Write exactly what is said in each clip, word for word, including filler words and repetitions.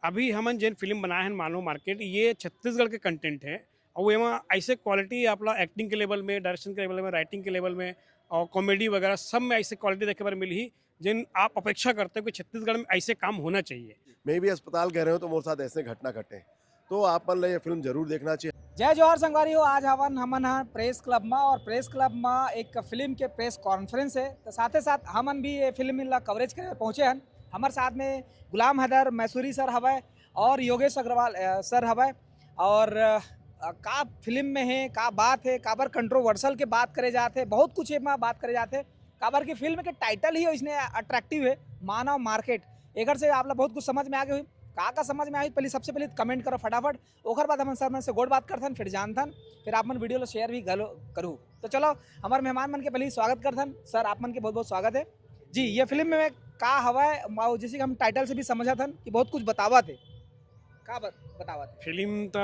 अभी हमन जेन फिल्म बनाए हन मानव मार्केट, ये छत्तीसगढ़ के कंटेंट है। और एमा ऐसे क्वालिटी आप ला एक्टिंग के लेवल में, डायरेक्शन के लेवल में, राइटिंग के लेवल में और कॉमेडी वगैरह सब में ऐसे क्वालिटी देखे बर मिलही, जिन आप अपेक्षा करते हो कि छत्तीसगढ़ में ऐसे काम होना चाहिए। मैं भी अस्पताल गए रहे हो तो मोर साथ ऐसे घटना घटे, तो आप मन ला ये फिल्म जरूर देखना चाहिए। जय जोहार संगवारी हो, आज हवन हमन ह प्रेस क्लब मा और प्रेस क्लब मा एक फिल्म के प्रेस कॉन्फ्रेंस है, तो साथे साथ हमन भी ये फिल्म ला कवरेज करे पहुंचे हन। हमर साथ में गुलाम हैदर मैसूरी सर हवय और योगेश अग्रवाल अ, सर हवय। और अ, का फिल्म में है, का बात है, काबर कंट्रोवर्सल के बात करे जात है, बहुत कुछ एमा बात करे जात है, काबर के फिल्म के टाइटल ही इसने अट्रैक्टिव है, मानव मार्केट। एकर से आप ला बहुत कुछ समझ में आ गए हुई। का का समझ में आई, पहले सबसे पहले कमेंट करो फटाफट, ओकर बाद हमन सर मन से गोठ बात करथन, फिर जानथन, फिर आप मन वीडियो ला शेयर भी घलो करू। तो चलो, हमारे मेहमान मन के पहले ही स्वागत करथन। सर, आप मन के बहुत बहुत स्वागत है जी। ये फिल्म में का हवय, अउ जैसे कि हम टाइटल से भी समझत हन कि बहुत कुछ बतावत है। का ब-, बतावत है? फिल्म तो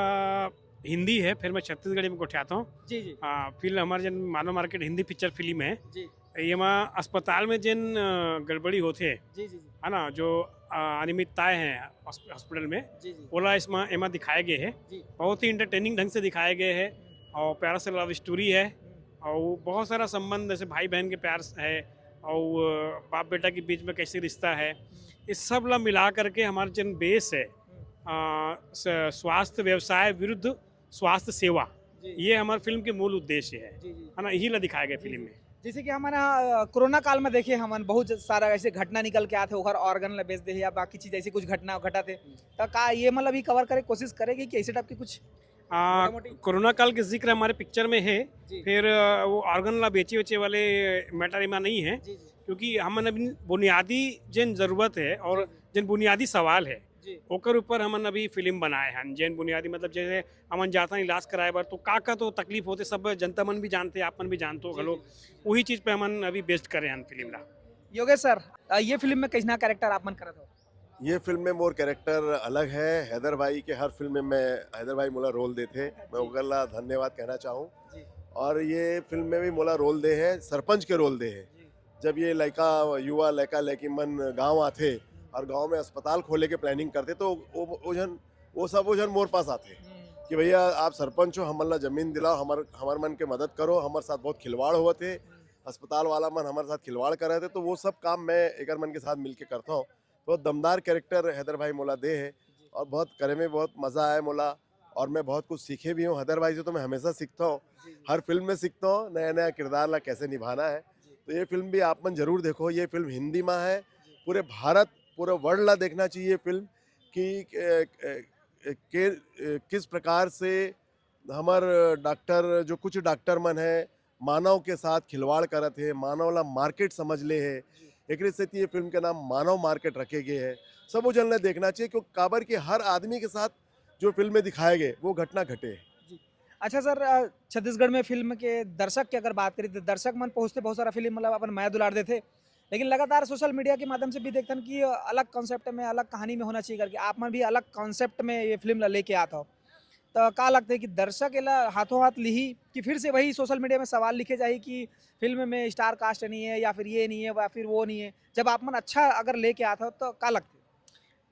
हिंदी है, फिर मैं छत्तीसगढ़ी में गोठियाता हूँ। जी जी। हाँ, फिल्म हमारे जन मानव मार्केट हिंदी पिक्चर फिल्म है। जी। एमा अस्पताल में जेन अ, गड़बड़ी होथे, जी जी जी। है ना, जो अ, अनियमितताएं हैं हॉस्प-, हॉस्पिटल में, जी जी। ओला इसमा एमा दिखाए गए है। जी। बहुत ही एंटरटेनिंग ढंग से दिखाए गए है हम्म। और प्यारा सा लव स्टोरी है हम्म। और बहुत सारा संबंध जैसे भाई बहन के प्यार है और अ, बाप बेटा के बीच में कैसे रिश्ता है, हम्म। इस सब ला मिला करके हमारे जन बेस है हम्म। अ, स-, स्वास्थ्य व्यवसाय विरुद्ध स्वास्थ्य सेवा, जी। ये हमारे फिल्म के मूल उद्देश्य है, जी जी। है ना, यही ला दिखाया गया जी फिल्म जी। में। जैसे कि हमन ह, अ, कोरोना काल में देखे हमन बहुत ज-, सारा ऐसे घटना निकल के आथे, ओकर ऑर्गन ला बेच दे या बाकी चीज ऐसी कुछ घटना घटत हे, हम्म। तो का ये मतलब ही कवर करे कोशिश करेगी कि ऐसे टाइप के कुछ आ, मोटा मोटी? कोरोना काल के जिक्र हमारे पिक्चर में है, जी। फिर अ, वो ऑर्गन ला बेचे वेचे वाले मैटर एमा नहीं है, जी जी। क्योंकि हमन अभी बुनियादी जिन जरूरत है और जी जी। जिन बुनियादी सवाल है, जी। ओकर ऊपर हमन अभी फिल्म बनाए हन। जेन बुनियादी मतलब जैसे हमन जाथन इलाज कराए बर, तो का का तो तकलीफ होथे, सब जनता मन भी जानथे, आप मन भी जानथो जी, घलो। जी, जी, जी। वही चीज पे हमन अभी बेस्ड करे हन फिल्म ला। योगेश सर, अ, ये फिल्म में कैसना कैरेक्टर आप मन करत हो? ये फिल्म में मोर कैरेक्टर अलग है। हैदर भाई के हर फिल्म में मैं, हैदर भाई मोला रोल देथे, मैं जी। ओकर ला धन्यवाद कहना चाहूँ। जी। और ये फिल्म में भी मोला रोल दे है, सरपंच के रोल दे है। जी। जब ये लड़का, युवा लड़का लड़की मन गांव आथे और गांव में अस्पताल खोले के प्लानिंग करथे, तो वो, वो जन, वो सब वो जन मोर पास आथे हम्म। कि भैया, आप सरपंच हो, हमन ला जमीन दिलाओ, हमर, हमर मन के मदद करो, हमर साथ बहुत खिलवाड़ होवत हे, हम्म। अस्पताल वाला मन हमर साथ खिलवाड़ करत हे, तो वो सब काम मैं एकर मन के साथ मिलके करता हूँ। बहुत दमदार कैरेक्टर हैदर भाई मोला दे है जी। और बहुत करे में बहुत मजा आया मोला। और मैं बहुत कुछ सीखे भी हूँ हैदर भाई से, तो मैं हमेशा सीखता हूँ, जी, जी। हर फिल्म में सीखता हूँ नया नया किरदार ला कैसे निभाना है। जी। तो ये फिल्म भी आप मन जरूर देखो, ये फिल्म हिंदी में है, जी। पूरे भारत, पूरे वर्ल्ड ला देखना चाहिए ये फिल्म कि ए, ए, ए, के, ए, किस प्रकार से हमर डॉक्टर, जो कुछ डॉक्टर मन है, मानव के साथ खिलवाड़ करत हे, मानव ला मार्केट समझ ले हे। जी। एकरे सेती ये फिल्म के नाम मानव मार्केट रखे गए है। सबो जन ला देखना चाहिए, क्योंकि काबर के हर आदमी के साथ जो फिल्म में दिखाए गए, वो घटना घटे है। जी। अच्छा सर, अ, छत्तीसगढ़ में फिल्म के दर्शक की अगर बात करी, तो दर्शक मन पहुँचते बहुत सारा फिल्म, मतलब, अपन मया दुलार देथे, लेकिन लगातार सोशल मीडिया के माध्यम से भी देखथन कि अलग कॉन्सेप्ट में, अलग कहानी में होना चाहिए करके। आप मन भी अलग कॉन्सेप्ट में ये फिल्म ला लेके आत हो, तो का लगता है कि दर्शक एला हाथों हाथ लिही कि फिर से वही सोशल मीडिया में सवाल लिखे जाही कि फिल्म में स्टार कास्ट नहीं है या फिर ये नहीं है या फिर वो नहीं है? जब आप मन अच्छा अगर लेके आत हो, तो का लगता है?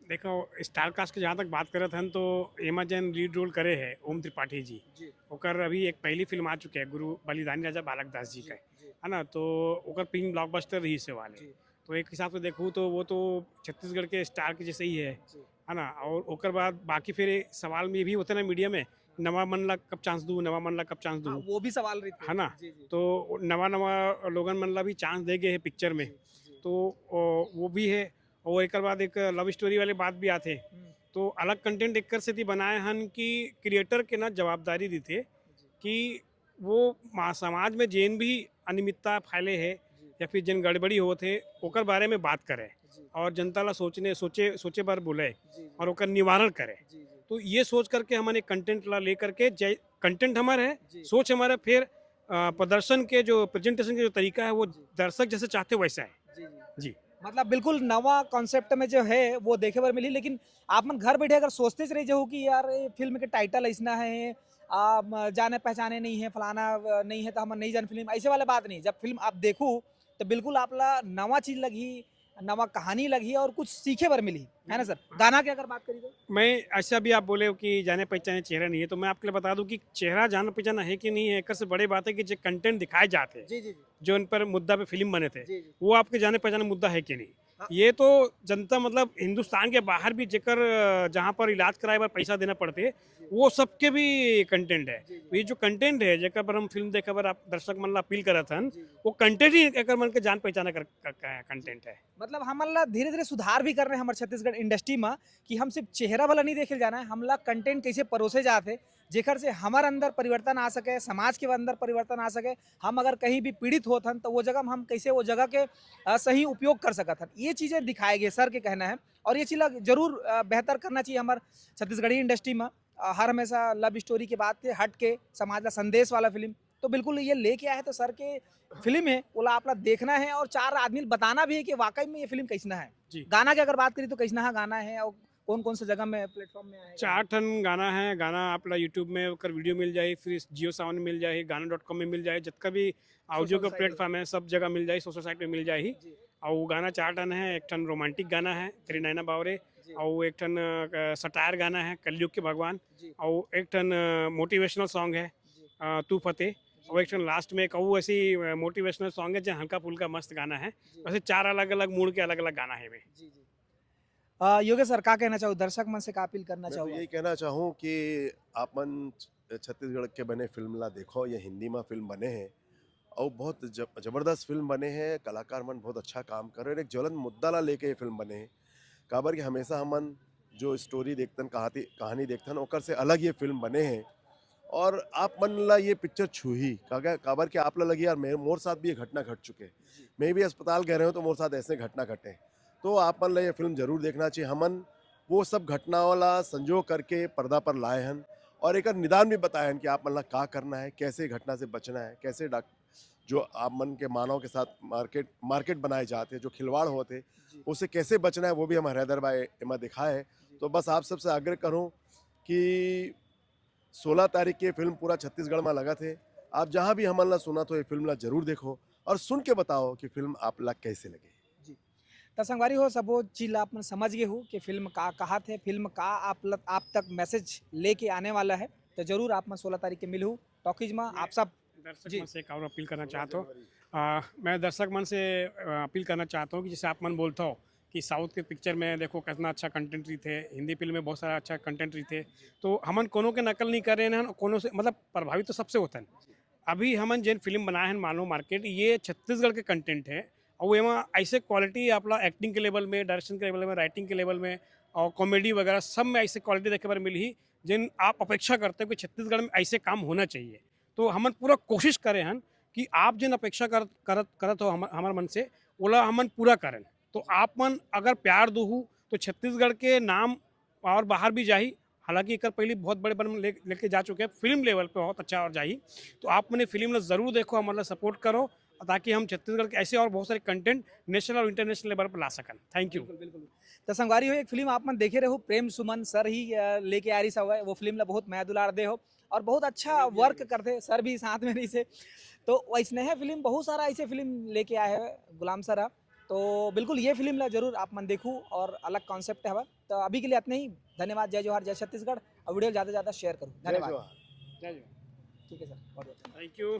देखो, स्टार कास्ट के जहाँ तक बात करत हन, तो एमा जन लीड रोल करे है ओम त्रिपाठी जी। जी। ओकर अभी एक पहली फिल्म आ चुके है, गुरु बलिदानी राजा बालक दास जी जी, का, जी। है ना, तो ओकर पिंक ब्लॉकबस्टर रही से वाले। जी। तो एक हिसाब से देखूँ तो वो तो छत्तीसगढ़ के स्टार के जैसे ही है, जी। है ना। और ओकर बाद बाकी फिर एक सवाल में ये भी होते ना मीडिया में, नवा मन ला कब चांस दूँ, नवा मन ला कब चांस हाँ, दूँ, वो भी सवाल रहिथे। है ना? जी, जी। तो नवा नवा लोगन मन ला भी चांस दे गए है पिक्चर में, जी, जी। तो ओ, वो भी है। और एकर बाद एक लव स्टोरी वाले बात भी आथे। हम्म। तो अलग कंटेंट एकर सेती बनाए हन कि क्रिएटर के ना जवाबदारी रहिथे जी। कि वो मा-, समाज में जेन भी अनियमितता फैले हे जी। या फिर जेन गड़बड़ी होत हे, ओकर बारे में बात करे जी। और जनता ला सोचने, सोचे, सोचे बर बोले जी, जी। और ओकर निवारण करे। जी, जी। तो ये सोच करके हमन एक कंटेंट ला ले करके, जै-, कंटेंट हमर है, जी। सोच हमर है, फिर, अ, प्रदर्शन के जो, प्रेजेंटेशन के जो तरीका है, वो जी। दर्शक जैसे चाहते वैसा है। जी, जी। जी। मतलब बिल्कुल नवा कॉन्सेप्ट में जो है, वो देखे बर मिली, लेकिन आप मन घर बैठे अगर सोचते रह जाओ कि यार, ये फिल्म के टाइटल ऐसना है, आ, म-, जाने पहचाने नहीं है, फलाना, अ, नहीं है, तो हम नहीं जान फिल्म, ऐसे वाला बात नहीं। जब फिल्म आप देखो, तो बिल्कुल आप ला नवा चीज लगही, नवा कहानी लगही और कुछ सीखे बर मिलही, है ना सर? गाना के अगर बात करी तो? मैं, ऐसा भी आप बोले हो कि जाने पहचाने चेहरा नहीं है, तो मैं आपके लिए बता दूं कि चेहरा जान पहचाना है कि नहीं है, एकर से बड़े बात है कि जो कंटेंट दिखाए जाते हैं, जी जी जी जो इन पर मुद्दा पे फिल्म बने थे, जी जी वो आपके जाने पहचाने मुद्दा है कि नहीं? हाँ। ये तो जनता, मतलब हिंदुस्तान के बाहर भी जेकर, अ, जहाँ पर इलाज कराए बर पैसा देना पड़ते, वो सबके भी कंटेंट है। जी जी ये जो कंटेंट है जेकर पर हम फिल्म देखे बर आप दर्शक मन ला अपील करत हन, जी जी। वो कंटेंट ही एकर मन के जान पहचाना कर, कर, कंटेंट है। मतलब हमन ला धीरे धीरे सुधार भी करना है हमर छत्तीसगढ़ इंडस्ट्री में, कि हम सिर्फ चेहरा वाला नहीं देखे जाना है, हमला कंटेंट कैसे परोसे जाते, जेकर से हमर अंदर परिवर्तन आ सके, समाज के अंदर परिवर्तन आ सके। हम अगर कहीं भी पीड़ित होत हन तो वो जगह में हम कैसे वो जगह के अ, सही उपयोग कर सकत हन, ये चीजें दिखाए गए सर के कहना है। और ये चीज ला जरूर अ, बेहतर करना चाहिए हमर छत्तीसगढ़ी इंडस्ट्री में। अ, हर हमेशा लव स्टोरी के बात से हट के समाज ला संदेश वाला फिल्म, तो बिल्कुल ये लेके आए हैं तो सर के फिल्म है, ओला आप ला देखना है और चार आदमी ला बताना भी है कि वाकई में ये फिल्म कैसना है। जी। गाना की अगर बात करी तो कैसना है गाना है और कौन कौन से जगह में प्लेटफॉर्म में आएगा? चार ठन गाना है। गाना आप ला यूट्यूब में ओकर वीडियो मिल जाही, फिर जियो सावन में मिल जाही, गाना डॉट कॉम में मिल जाही, जतका भी ऑडियो Social का site प्लेटफॉर्म है सब जगह मिल जाही, सोशल साइट पे मिल जाही। जी और वो गाना चार ठन है, एक ठन रोमांटिक गाना है तेरी नैना बावरे, जी और एक ठन सटायर गाना है कलयुग के भगवान, जी और एक ठन मोटिवेशनल सॉन्ग है जी अ, तू फतेह, और एक ठन लास्ट में एक और ऐसी मोटिवेशनल सॉन्ग है जो हल्का फुल्का मस्त गाना है। जी। वैसे चार अलग अलग मूड के अलग अलग गाना है। जी जी। अ, योगेश सर, का कहना चाहो, दर्शक मन से का अपील करना मैं तो चाहोगे? यही कहना चाहूँ कि आप मन छ- छत्तीसगढ़ के बने फिल्म ला देखो, ये हिंदी में फिल्म बने हैं और बहुत जब, जबरदस्त फिल्म बने हैं, कलाकार मन बहुत अच्छा काम कर रहे हैं। एक ज्वलंत मुद्दा ला लेके ये फिल्म बने हैं, काबर कि हमेशा हमन जो स्टोरी देखतन, कहाती कहानी देखतन, ओकर से अलग ये फिल्म बने हैं। और आप मन ला ये पिक्चर छूही, काबर, काबर कि आप ला लगी यार, मेरे मोर साथ भी ये घटना घट चुके हैं। मैं भी अस्पताल गए रहे हूँ तो मोर साथ ऐसे घटना घटे, तो आप मन ला ये फिल्म जरूर देखना चाहिए। हमन वो सब घटनाओं ला संजो करके पर्दा पर लाए हन और एक निदान भी बताए हन कि आप मन ला का करना है, कैसे घटना से बचना है, कैसे डॉक-, जो आप मन के मानव के साथ मार्केट मार्केट बनाए जाते हैं, जो खिलवाड़ होते हैं, जी। उससे कैसे बचना है, वो भी हम हैदर भाई एमा दिखाए है। जी। तो बस आप सबसे आग्रह करूँ कि सोलह तारीख के फिल्म पूरा छत्तीसगढ़ में लगा थे। आप जहाँ भी हमन ला सुना तो ये फिल्म ला जरूर देखो और सुन के बताओ कि फिल्म आप ला कैसे लगे। त संगवारी हो, सबो चीज ला आप मन समझ गए हो कि फिल्म का कहा थे, फिल्म का आप ल-, आप तक मैसेज लेके आने वाला है। तो जरूर आप मन सोलह तारीख के मिलहू टॉकीज में। आप सब दर्शक जी। मन से एक और अपील करना चाहता हूँ। आ, मैं दर्शक मन से अ, अपील करना चाहता हूँ कि जैसे आप मन बोलता हो कि साउथ के पिक्चर में देखो कितना अच्छा कंटेंट रही थे, हिंदी फिल्म में बहुत सारा अच्छा कंटेंट रही थे, तो हमन कोनो के नकल नहीं कर रहे हैं, कोनो से मतलब प्रभावित तो सबसे होता है। अभी हमन जेन फिल्म बनाए हैं मालूम मार्केट, ये छत्तीसगढ़ के कंटेंट है और एमा ऐसे क्वालिटी आप ला एक्टिंग के लेवल में, डायरेक्शन के लेवल में, राइटिंग के लेवल में और कॉमेडी वगैरह सब में ऐसे क्वालिटी देखे बर मिलही, जिन आप अपेक्षा करते हो कि छत्तीसगढ़ में ऐसे काम होना चाहिए। तो हमन पूरा कोशिश करे हन कि आप जिन अपेक्षा कर, करत करत हो हम, हमार मन से, ओला हमन पूरा करन। तो आप मन अगर प्यार दोहू तो छत्तीसगढ़ के नाम और बाहर भी जाही। हालांकि एकर पहले बहुत बड़े बड़े ले, लेके जा चुके हैं, फिल्म लेवल पे बहुत अच्छा और जाही। तो आप मन फिल्म ला जरूर देखो, हमन ला सपोर्ट करो, ताकि हम छत्तीसगढ़ के ऐसे और बहुत सारे कंटेंट नेशनल और इंटरनेशनल लेवल पर ला सकन। Thank you. बिल्कुल बिल्कुल। तो संगवारी हो, एक फिल्म आप मन देखे रहो, प्रेम सुमन सर ही अ, लेके आ रही सब है, वो फिल्म ला बहुत मया दुलार दे हो और बहुत अच्छा वर्क करते सर भी साथ में रही से। तो वैसने है फिल्म, बहुत सारा ऐसे फिल्म लेके आए हैं गुलाम सर ह। तो बिल्कुल ये फिल्म ला जरूर आप मन देखू और अलग कॉन्सेप्ट है। तो अभी के लिए इतना ही। धन्यवाद। जय जोहार, जय छत्तीसगढ़। और वीडियो ज़्यादा से ज़्यादा शेयर करूँ। जय धन्यवाद। जोहार। जय जोहार। ठीक है सर, बहुत बहुत धन्यवाद। Thank you.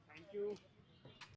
Thank you.